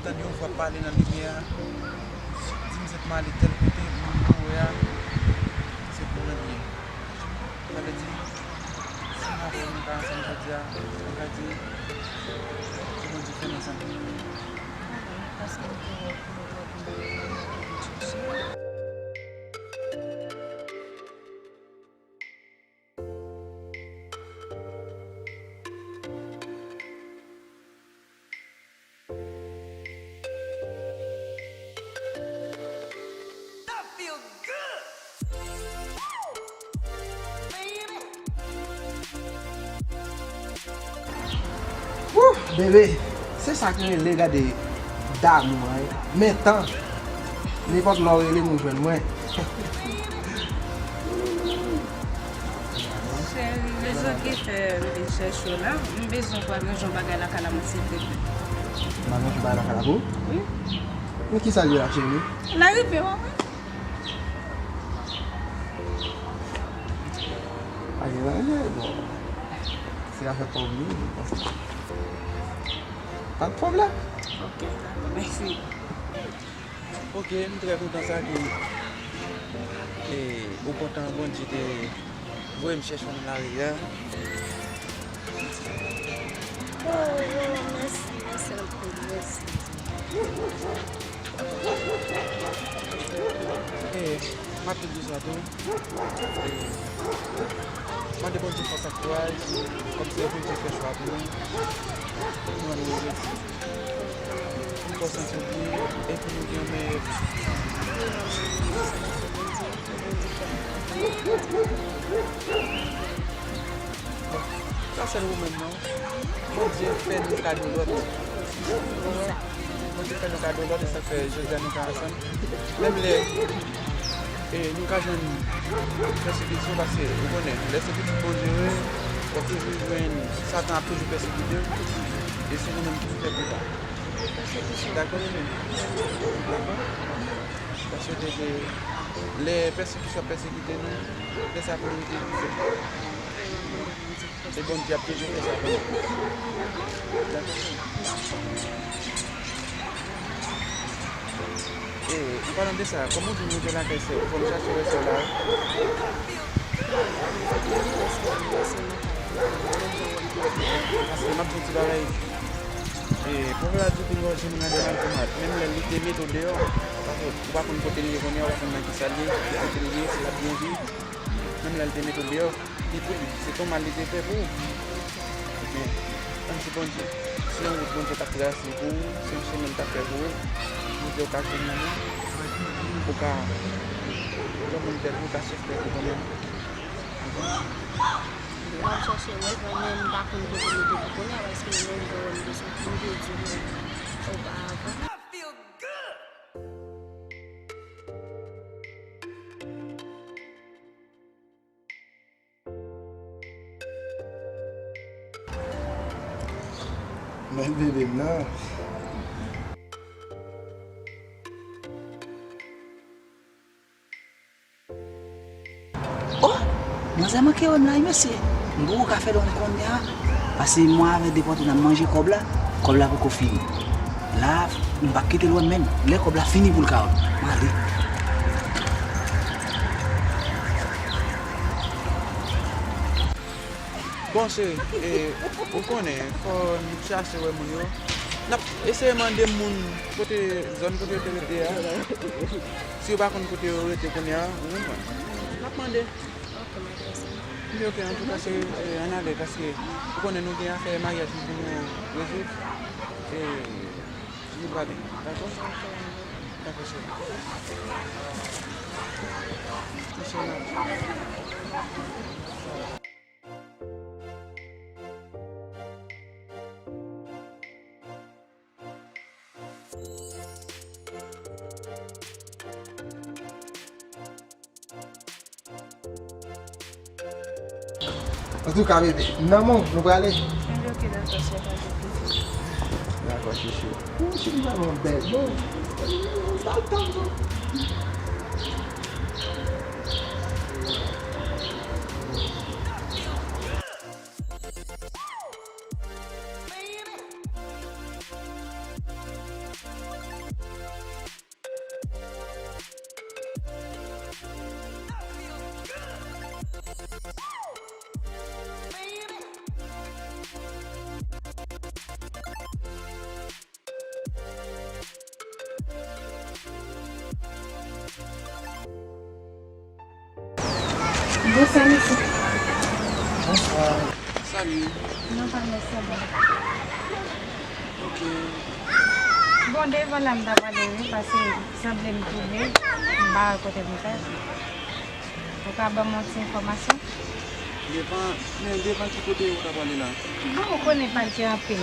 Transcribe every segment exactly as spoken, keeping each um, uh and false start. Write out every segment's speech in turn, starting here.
Tande yon vwa pale nan limyè a, di m se pou m ale tèl kote, moun pou wè a, se pou mwen li ye. Sa vle di, si m pa fè yon ka ansanm jodi a, mwen ka di, ke Bondye fè nou ansanm. Paske m te wè w pou nou wè pou nou chèche. Wouh, bebe, se sa ki rele gade damou an, wi. Men tan, nenpòt lè w rele m, ou jwenn mwen. Cheri, rezon ki fè m vin chèche w la, m bezwen w pral ranje yon bagay lakay la pou mwen, silvouplè. M pral ranje yon bagay lakay la pou ou? Wi. Men kisa l ye la, cheri? L a rive, w a wè. Pa gen anyen, bon. Se afè pa w li, bon. Pa de pwoblèm. Ok, dakò, mèsi. Ok, m trè kontan sa ke, e, opòtan Bondye te voye m chèche w nan lari a. Oh, oh, mèsi, mèsi anpil, mèsi. E, m ap di w sa tou. E, mande Bondye fòs ak kouraj, kòm se Bondye fè chwa pou nou, pou nou ann revèti. Pou nou santi nou byen, e pou nou gen yon meyè vi. Bon, sa sèl ou menm non. Bondye fè nou kado lòt. Bondye fè nou kado lòt, e sa k fè jodi a nou ka ansanm. Menm lè, e, nou ka jwenn pèsekisyon, paske ou konnen, lè se pitit Bondye w ye, w ap toujou jwenn Satan ap toujou pèsekite w, e se nou menm ki pou fè kou pa. Dakò, bebe? Dakò? Paske lè pèsekisyon ap pèsekite nou, lè sa pou nou rete pou fè. E Bondye ap toujou fè sa pou nou. Dakò? E, an palan de sa, kòman w di nou te lakay sè w? Fò m chache wè sè w la, wi. Paske m ap di yon ti bagay. E, pwovèb la di, pi ngòje moun andedan l tou mal. Menm lè li te mete w deyò, paske ou pa konn kote l ye kounye a, ou pa konn nan ki sa l ye, kote l ye, si l ap byen viv. Menm lè l te mete w deyò, li pou li, se t on mal li te fè pou ou. Ebyen, ann di Bondye, se yon wout Bondye t ap trase pou ou, se yon chemen l t ap fè pou ou, Bondye w ka jwenn li, ou ka, yon moun tèt ou ka chèche tèt ou kanmenm. M ap chache wè l, men m pa konn kote l ye depi kounye a, paske menm jan w wè m te sot, m te di w oparavan. Men bebe m nan. Oh! Manzè manke wè m la wi mesye. M poko ka fè l wè m kounye a. Pase mwen avè l depòte n ap manje kòb la. Kòb la poko fini. La, m p ap kite l wè m menm. Lè kòb la fini pou l ka wè m. M ale. Bon, cheri, e, ou konnen, fò n chache wè moun yo. N ap eseye mande moun kote, zòn kote yo te rete a. Si yo pa konn kote yo rete kounye a, ou konprann. N ap mande. Ok, m ap fè sa. Ebyen, ok, antouka, cheri, e, ann ale, paske ou konnen nou gen afè maryaj nou pou nou rezoud. E, nou prale, dakò? Dakò, cheri. Mesye, n ale. Antouka, bebe, m nan men w, nou prale. Ebyen, ok, dakò, chè, pa gen pwoblèm. Dakò, chouchou. Ou, cheri, m ba w yon bèl bon. Ba l tan, non. Bonswa, mesye. Bonswa. Salut. Non, pa mèsi, bon. Ok. Bon, devan la, m ta prale, wi, paske sanble m twouble, m pa wè kote m fè. Ou ka ban m yon ti enfòmasyon? Devan, men devan ki kote ou ta prale la? Bon, ou konnen palke anpil.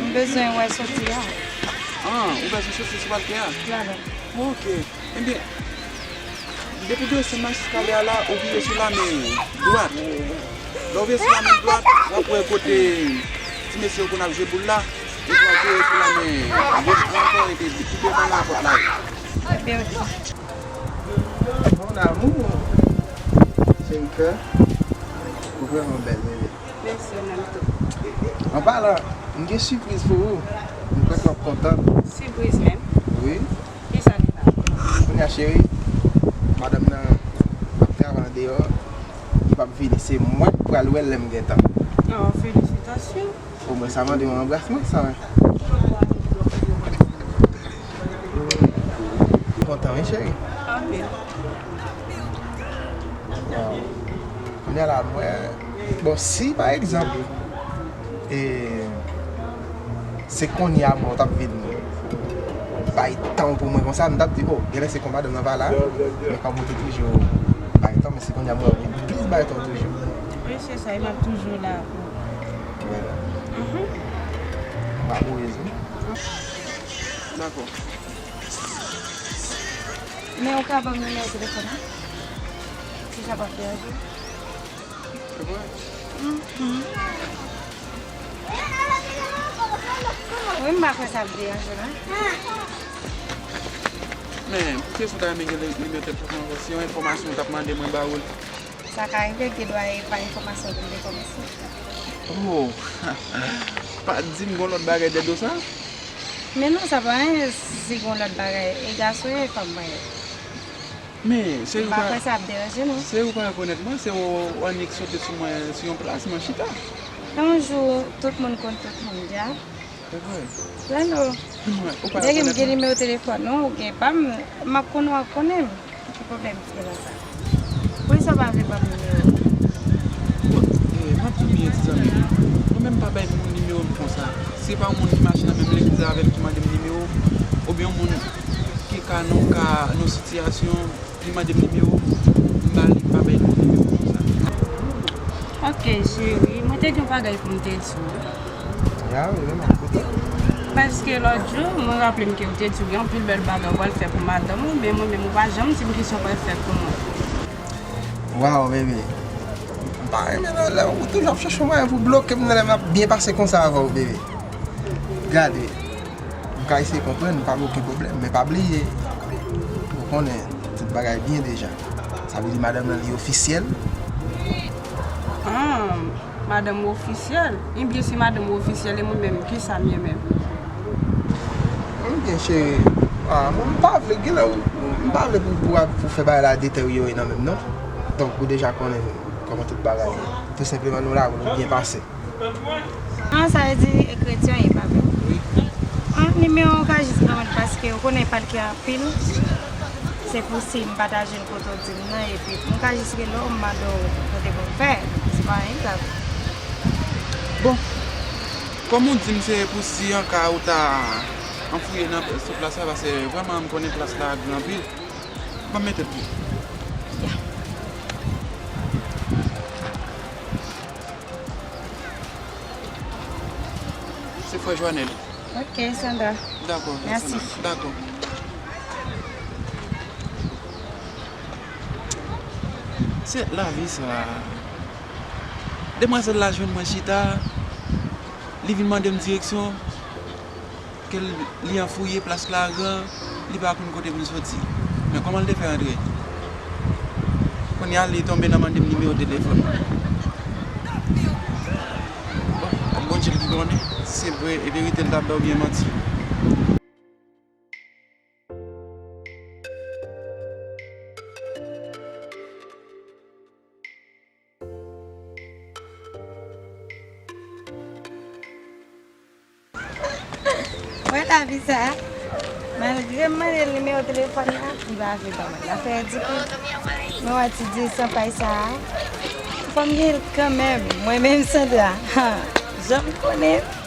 M bezwen wè soti a. Ah, ou bezwen soti sou palke a? Vwala. Ok. Ebyen, depi Dosyen Masis Kale a la, ou vire sou lamen dwat. Lè ou vire sou lamen dwat, w ap wè kote ti mesye yo konn ap jwe boul la. Epi w ap vire sou lamen goch la ankò, epi pi devan la, pòt la ye. Ebyen, ok. Mon amour, cheri kè, ou vrèman bèl, bebe. Mèsi, ou menm tou. An palan, m gen sipriz pou ou. M kwè ke w ap kontan. Sipriz menm? Wi. Kisa li la? Kounye a, cheri, madanm nan ap travay andeyò. Li p ap vini. Se mwen k pral wè l lè m gen tan. Oh, felisitasyon. Omwen sa mande yon anbrasman, sa, wi. Ou kontan, wi, cheri? Anpil. Bon. Kounye a la, mwen, bon, si, pa egzanp, e, se kounye a mwen, ou t ap vin bay tan pou mwen konsa, m t ap di, oh, genlè se kon madanm nan pa la, men kòm ou te toujou bay tan, men se kounye a mwen, ou vin plis bay tan toujou. Wi, se sa, e m ap toujou la pou ou. Wè. Mhm. M amoureuse, wi. Dakò. Men ou ka ban m nimewo telefòn nan? Si sa p ap deranje w. Se vre? Mhm. Wi, m pa kwè sa ap deranje w, non. Men, poukisa w ta renmen gen nimewo telefòn mwen ankò? Se yon enfòmasyon ou t ap mande mwen ba ou l. Sa ka rive, gen dwa e pa enfòmasyon pou m te kòmanse. Oh, pa di m gon lòt bagay dèyè do sa? Men non, sa pa anyen si gon lòt bagay. E gason ye, fanm mwen ye. Men, se ou pa, m pa kwè sa ap deranje, non. Se ou pa rekonèt mwen, se ou, ou annik sote sou mwen, sou yon plas, mwen chita. Yon jou, tout moun konn tout moun, dja. Se vre. Lalo, ou pa depi m gen nimewo telefòn ou, ou gen pa m, m ap konn ou ap konnen m. Ki pwoblèm ki gen nan sa? Poukisa w pa vle ban m nimewo w? Bon, eh, m ap di w byen, ti zanmi m. Mwen menm, m pa bay moun nimewo m konsa. Se pa yon moun ki mache nan menm legliz avè m ki mande m nimewo, oubyen yon moun ki ka nan yon ka, nan yon sitiyasyon, li mande m nimewo, m ba li, m pa bay moun nimewo konsa. Ok, cheri, mwen te gen yon bagay pou m te di w. Ya, wi, wi, m ap koute w. Paske lòt jou, mwen raple m ke w te di w gen anpil bèl bagay w pral fè pou madanm ou, men mwen menm ou pa janm di m kisa w pral fè pou mwen. Waw, bebe. M pa renmen nan lè ou toujou ap chèche yon mwayen pou bloke m nan lè m ap byen pase konsa avè w, bebe. Gade. M ka eseye konprann, pa gen okenn pwoblèm, men pa bliye, ou konnen tout bagay byen deja. Sa vle di madanm nan li ofisyèl? Ah, madanm ou ofisyèl? Ebyen, si madanm ou ofisyèl, e mwen menm, kisa m ye menm? Ebyen, cheri, ah, mwen, m pa vle, genlè ou, m pa vle pou, pou, pou fè bagay la deteryore nan menm, non. Donk, ou deja konnen kòman tout bagay ye. Tou senpleman, nou la, nou byen pase. Ah, sa vle di kretyen w ye, pa vre? Wi. Ah, nimewo w ka jis ban mwen l paske ou konnen palke anpil. Se pou si m pa ta jwenn kote w di m nan, epi m ka jis rele w, m mande w kote pou m fè. Se pa anyen grav. Bon, kòm ou di m se pou si an ka ou ta anfouye nan sou plas la, paske vrèman m konnen plas la gran anpil. Ban m mete l pou ou. Ya. Se frè Joanel. Ok, Sandra. Dakò, mèsi. Sandra. Dakò. Se lavi sa. Demwazèl la jwenn mwen chita, li vin mande m direksyon. Ke l, li anfouye, plas la gran, li pa konn kote pou l soti. Men kòman l te fè antre? Kounye a, li tonbe nan mande m nimewo telefòn mwen. Bon, Bondye l ki konnen si se vre, e verite l t ap ba w oubyen manti. Wè lavi sa a. Malgre m mande l nimewo telefòn nan, li pa vle ban mwen. L ap fè ridikil. Men wè ti dil san pay sa a. Fò m gen l kanmenm, mwen menm Sandra. Ha, jan m konnen.